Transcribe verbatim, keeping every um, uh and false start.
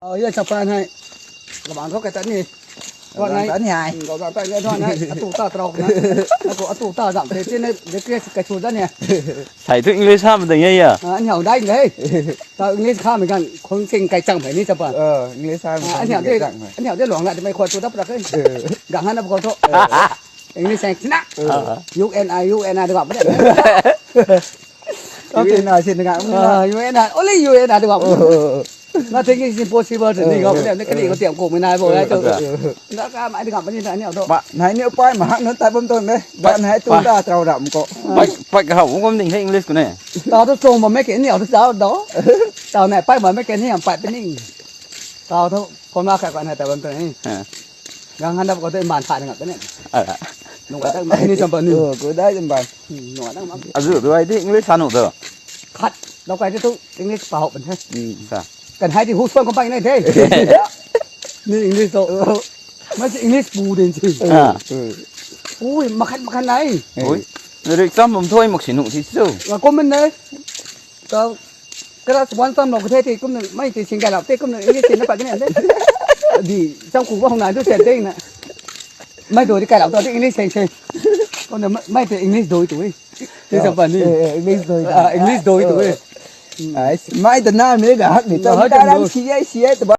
Aa, ye chapan hei. Kabang thu kai tat ni. Kabang tat ni hei. Hmm, kabang tat ni hei. Atu ta trau na. Atu, atu ta dam te, te ne, de ke kai chu da ni. Sai thu English ham ding ye ya. Ah, an hau dai nge. Ta English kha mi gan khong sing kai chang phai ni chapan. Aa, English ham. Ah, an hau de, an hau de luang la de mai khwa chu da pra ke. Gang han na ko tho. English sang na. Ah. U N I, U N I de gam de. U N I sin de gam. Ah, U N I, only U N I de gam. Nothing is impossible to ni gam de. Kani ko tiam ko mi nai bo ai to. Na ka mai de gam ni na ni to. Ba, nai ni pai ma hak na tai bam to me. Ba, nai tu da trau ram ko. Pai, pai ka hau ko ning English ko ne. Ta to chong ma me ke ni to chau do. Ta nai pai ma me ke ni am pai pe ni. Ta to ko na ka ka nai tai bam to ni. Ha. Gang han da ko te man tha ni ngam te ne. Ah. Nung ka tak ma ni champang ni. Oh, ko dai champang. Hmm, nung ka tak ma. Azu tu ai di English sanu tu. Khat, lou kai tu English pau pen the. Hmm. Sa. Kan hai di hu suan kong pai ne the. Ni English tu. Ma si English pu din si. Ah. Ui, makhan makhan nai. Ui. Rik cham bum thoi mak si nu thi su. Nga comment ne. Ka, class one tam lou ka the, te kumna, mai te sing kai lou, te kumna, English te na pat ni de. Di, cham ku ba hong nai tu se de na. Mai do di kai lou, te English sing sing. Kumna, mai, mai te English do tu e. Te champang ni. Eh, eh, English do. Ah, English do tu e. Ai, mai ta na me ga hak ni, ta ka ram si ai, si ai, ta ba.